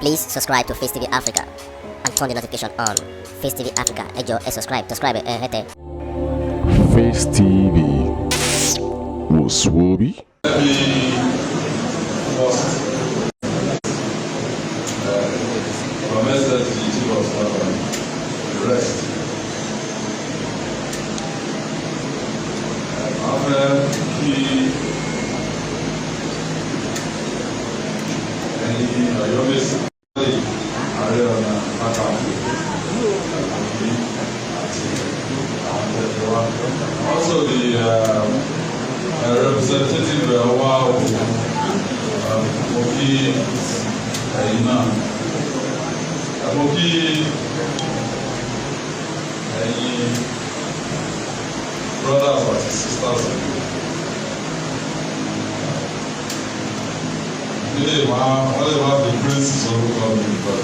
Please subscribe to Face TV Africa and turn the notification on. Face TV Africa, ẹ jọ̀ọ́, ẹ subscribe, subscribe ẹ hẹ́tẹ̀. Face TV wò sùwòbí. Let me first from SSG Chief of Staff and the rest. A fẹ́ kí ẹ̀yin Ọ̀yọ́mèsì, Ààrẹ Ọ̀nà Kakanfò àti àwọn tẹ̀lé wa. Also the representative wa òkú, mo kí ẹ̀yin náà, mo kí ẹ̀yin brothers àti sisters. Ilé wa, wọ́n lè má fi prince sórúkọ mi, but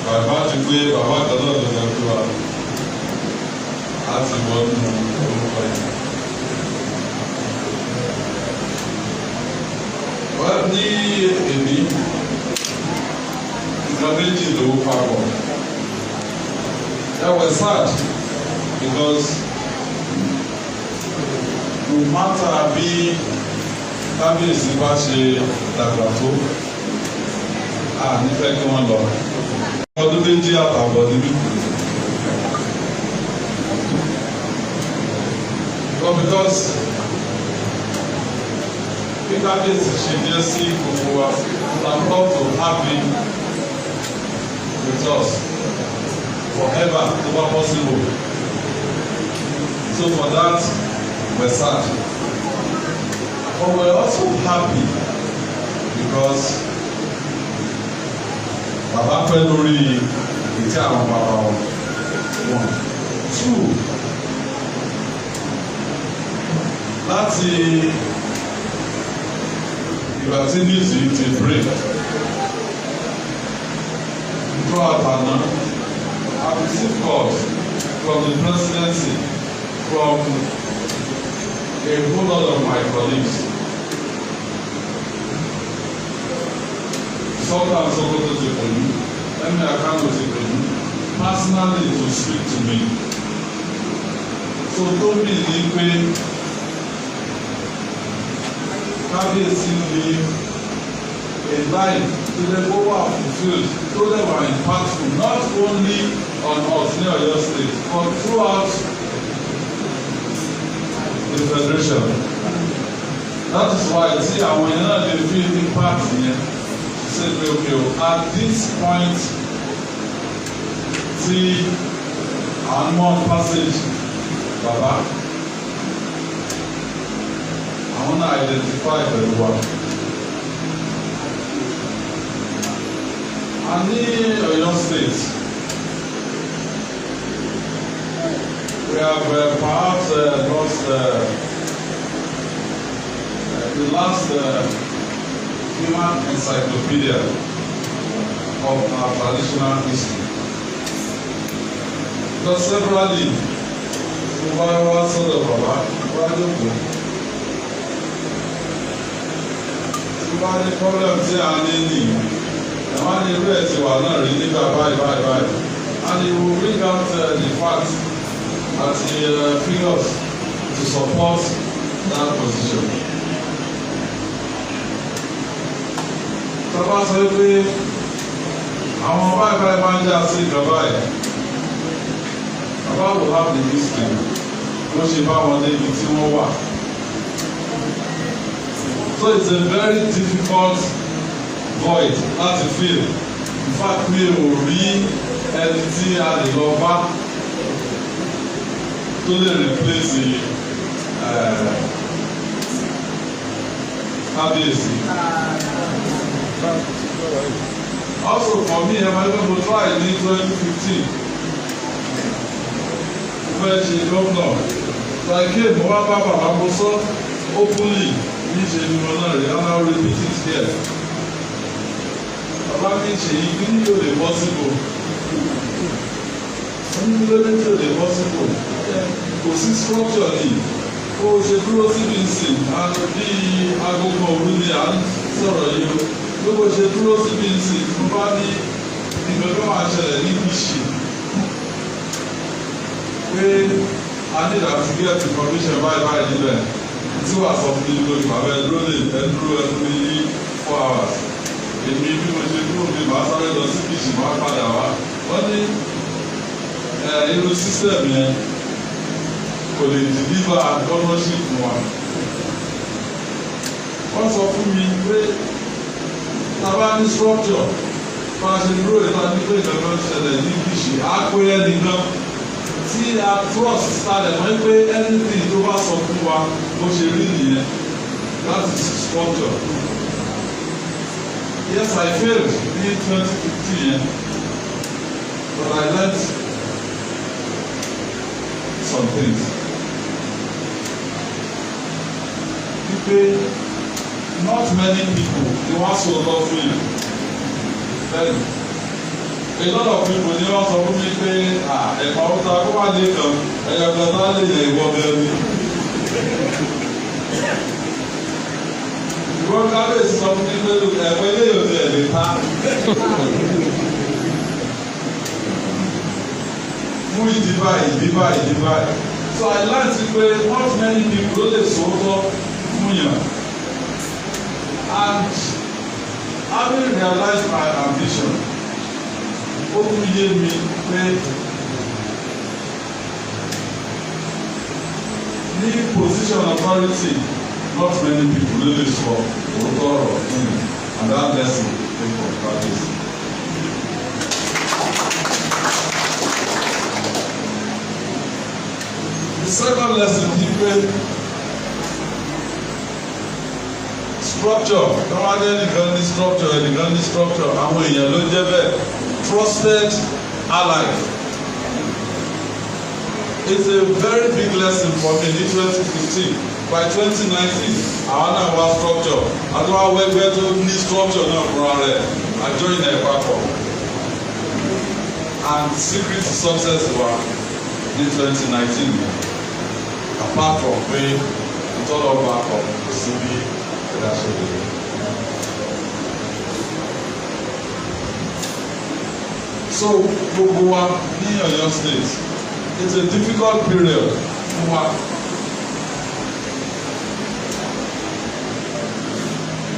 bàbá ti gbé bàbá kan náà lọ́jọ́ tó wa láti wọnú orúkọ yìí. Wọ́n ní èmi nǹkan méjì ló papọ̀. That was sad because no matter bí kábíyèsí bá ṣe dàgbà tó, a nífẹ̀ẹ́ kí wọ́n lọ. Ọdún 2.5 níbí. But because bí kábíyèsí ṣe jẹ́ sí gbogbo wa, we have love to have him with us forever tó bá possible. So for that, we're sad. But we're also happy because bàbá pẹ́ lórí ìtẹ́ àwọn bàbá wọn. One. Two. Láti ìgbà tí news yìí ti break throughout àná, I received calls from the presidency, from a whole lot of my colleagues. Sultan Sokoto ti pè mí, Emir Kano ti pè mí personally to speak to me. So tó mi ní pé kábíyèsí live a life tó lè kó wà fulfilled, tó lè wà impactful, not only on us ní Ọ̀yọ́ State but throughout the federation. That is why tí àwọn èèyàn náà lè feel impact yẹn, say pé okay o, at this point tí à ń mọ passage bàbá, àwọn náà identify pẹ̀lú wa. A ní Ọ̀yọ́ State, we have perhaps lost the last human encyclopedia of our traditional history. Because severally, mo bá wá sọ́dọ̀ bàbá, wá jókòó. Tí wọ́n bá ní problem tí a ní nìyí, ẹ̀ wọ́n á ní irú ẹ̀ ti wà náà rí nígbà báyìí báyìí báyìí. And he will bring out the facts àti figures to support that position. Tọ́ba sọ pé àwọn báyìí báyìí máa ń jà sí ìjọba yìí, bàbá will have the history bó ṣe bá wọn débi tí wọ́n wà. So it's a very difficult void láti fill. In fact, mi ò rí ẹni tí a lè lọ bá tó lè replace kábíyèsí. Also for me, ẹ máa ń gbé try ní 2015. Mo fẹ́ ṣe gómìnà. So I came, mo wá bá bàbá, mo sọ openly ní ṣe ni mo náà rí, and I will repeat it here. Bàbá mi ṣe yí kí ni yóò lè possible. Wọ́n ní kí ló dé tí ò lè possible? Kò sí structure ni. Kó o ṣe dúró síbi ìsìn bí aago 1 òru ni à ń sọ̀rọ̀ yìí o. Bí mo ṣe dúró síbi ìsìn tó bá ní nǹkan tó máa ṣẹlẹ̀ ní Kìṣì pé a ní láti get information báyìí báyìí níbẹ̀, tí wàá sọ fún mi lórí bàbá ẹ dúró lè ẹ dúró ẹ fún mi ní 4 hours. Èmi bí mo ṣe dúró mi, màá sáré lọ sí Kìṣì, màá padà wá. Wọ́n ní irú system yẹn kò lè deliver governorship fún wa. Wọ́n sọ fún mi pé tá a bá ní structure, bá a ṣe dúró ìta ní pé ìjọba ń ṣẹlẹ̀ ní Kìṣì, á pé ẹnìkan tí a trust sálẹ̀ mọ́ pé anything tó bá sọ fún wa, bó ṣe rí nìyẹn. That is structure. Yes, I failed ní 2015 yẹn, but I learnt some things. Wípé not many people ni wọ́n sọ lọ fún yẹn. Bẹ́ẹ̀ni, a lot of people ni wọ́n sọ fún mi pé ẹ̀ka ọ̀tá kó wà lè kàn ẹ̀yà kan tá lè yẹ ìwọ bẹ́ẹ̀ ni. Ìwọ kábíyèsí sọ fún mi pé ẹ̀fọ́ ilé yóò tẹ̀ lè ta. Fún ìdí báyìí, ìdí báyìí, ìdí báyìí. So I learned pé not many people ló lè sòótọ́ fún yàn. And having realized my ambition, ó tún yé mi pé ní position authority, not many people ló lè sọ òótọ́ ọ̀rọ̀ fún mi, and that lesson came from practice. The second lesson ni pé structure, káwá ní ẹnìkan ní structure, ẹnìkan ní structure, àwọn èèyàn ló jẹ́ bẹ́ẹ̀, trusted ally. It's a very big lesson for me ní 2015. By 2019, àwọn náà wá structure, àti wá wẹ́gbẹ́ tó ní structure náà fúnra rẹ̀, àjọyìn ẹ̀ papọ̀, and secret to success wa ní 2019, apart from pé ìtọ́lọ́gbà kọ̀ kò sí bí ẹ̀dá ṣe lè rí. So gbogbo wa ní Ọ̀yọ́ State, it's a difficult period fún wa.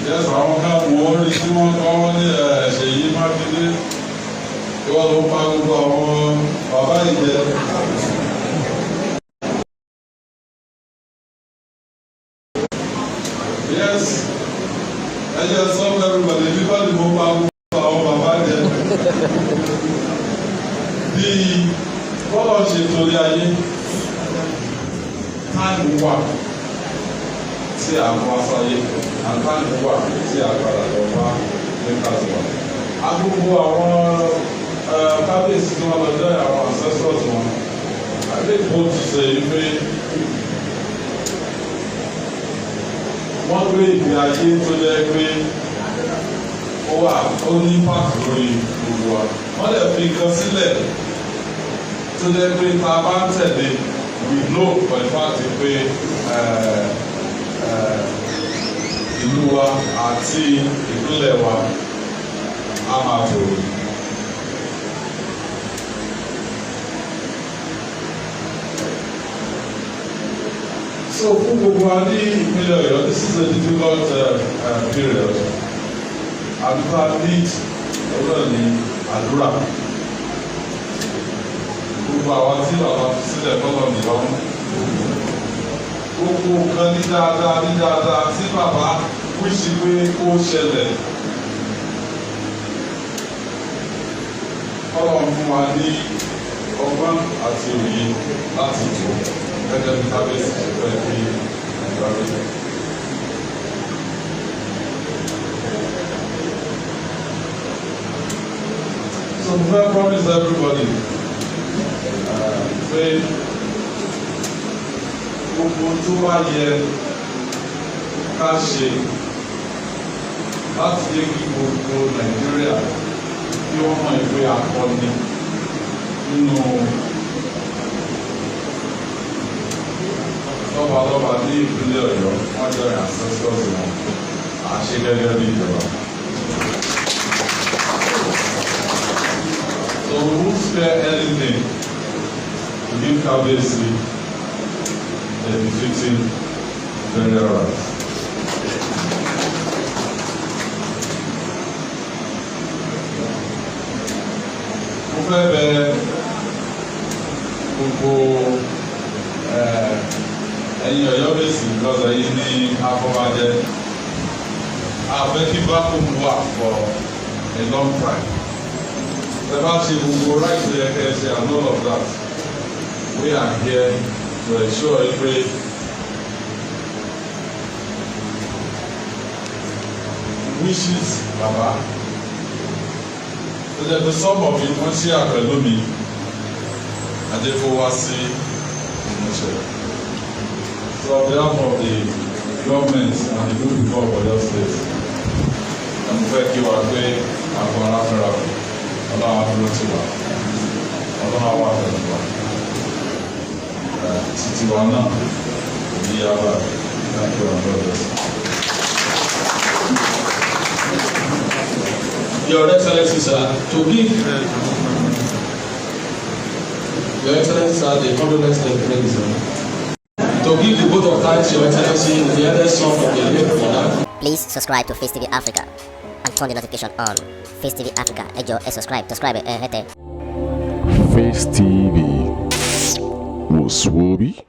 Yes, àwọn kan wò ó rí tí wọ́n kọ́ wọ́n ní Ṣèyí Mákindé, ìwọ ló pa gbogbo àwọn bàbá ìjẹ. Yes, ẹ jẹ́ sọ fún everybody, bí bá ní mo pa gbogbo àwọn bàbá jẹ. Bí bọ́lá ṣe torí ayé, time wà tí a mú asáyé and time wà tí a padà lọ bá makers wa. Agbogbo àwọn kábíyèsí tí wọ́n lọ jẹ́ àwọn ancestors wọn. I think both to say pé wọ́n gbé ìgbé ayé tó jẹ́ pé ó wà, ó ní impact lórí gbogbo wa. Wọ́n lè fi nǹkan sílẹ̀ tó jẹ́ pé tá a bá ń tẹ̀lé, we know for a fact pé ìlú wa àti ìpínlẹ̀ wa á máa tòrò. So fún gbogbo wa ní ìpínlẹ̀ Ọ̀yọ́, this is a difficult period. Àdúrà need ọ̀rọ̀ ní àdúrà. Gbogbo àwa tí bàbá fi sílẹ̀ kọ́lọ̀ nìyọ́nù. Gbogbo nǹkan ní dáadáa ní dáadáa tí bàbá wish pé kó ṣẹlẹ̀, kọ́lọ̀ fún wa ní ọgbọ́n àti òye láti tò gẹ́gẹ́ bí kábíyèsí ṣe fẹ́ kí ìgbà rí. So we promise everybody pé gbogbo tó bá yẹ ká ṣe láti jẹ́ kí gbogbo Nàìjíríà kí wọ́n mọ̀ pé akọni nínú lọ́balọ́ba ní ìpínlẹ̀ Ọ̀yọ́, wọ́n jẹ́ ancestors wọn, à ṣe gẹ́gẹ́ bí ìjọba. But we won't spare anything to give Kábíyèsí a befitting burial right. Mo fẹ́ bẹ̀ gbogbo ẹ̀yin Ọ̀yọ́mèsì lọ́sọ̀ yìí ní afọbajẹ. A fẹ́ kí vacuum wà for a long time. Ẹ bá ṣe gbogbo right yẹ kẹ́ ẹ ṣe and all of that. We are here to ensure pé wishes baba tó jẹ́ pé some of you wọ́n share pẹ̀lú mi àjẹkó wá sí ìmúṣẹ. So on behalf of the government and the good people of Oyo State, mo fẹ́ kí wa pé àgọ́ aráfẹ́ra kù. Ọlọ́run á dúró tì wá, Ọlọ́run á wà pẹ̀lú wa, títí wa náà kò ní yára. Thank you and God bless you. Your Excellency, sir, to give Your Excellency, sir, the condolence letter, sir. To give the vote of thanks, Your Excellency, the eldest son of the late monarch. Please subscribe to Face TV Africa and turn the notification on. Face TV Africa, ẹ jọ̀ọ́, ẹ subscribe, subscribe ẹ hẹ́tẹ̀. Face TV was Swoby.